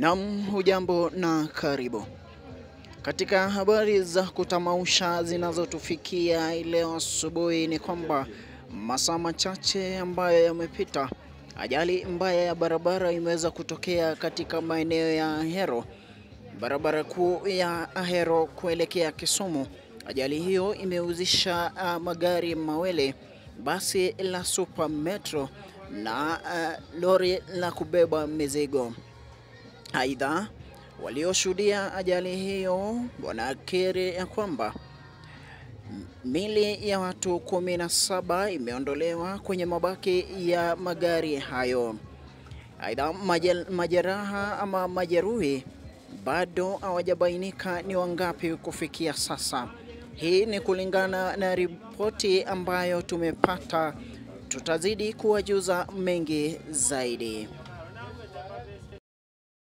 Naam, hujambo na karibu. Katika habari za kutamausha zinazotufikia leo asubuhi ni kwamba masaa machache ambayo yamepita, ajali mbaya ya barabara imeweza kutokea katika maeneo ya Ahero, barabara kuu ya Ahero kuelekea Kisumu. Ajali hiyo imehusisha magari mawili, basi la Super Metro na lori la kubeba mizigo. Aidha, walioshuhudia ajali hiyo wanakiri ya kwamba mili ya watu 17 imeondolewa kwenye mabaki ya magari hayo. Aidha, majeraha ama majeruhi bado hawajabainika ni wangapi kufikia sasa. Hii ni kulingana na ripoti ambayo tumepata. Tutazidi kuwajuza mengi zaidi.